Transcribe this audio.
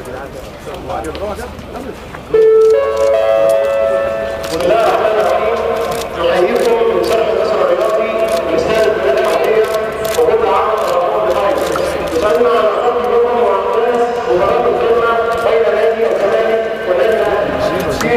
بسم الله الرحمن الرحيم. نحييكم من شرف القسم الرياضي لاستاد البلاد العربية وكل عام وانتم بخير. يسعدنا ان نقدم لكم احداث مباراة القمه بين نادي الزمالك والنادي الاهلي في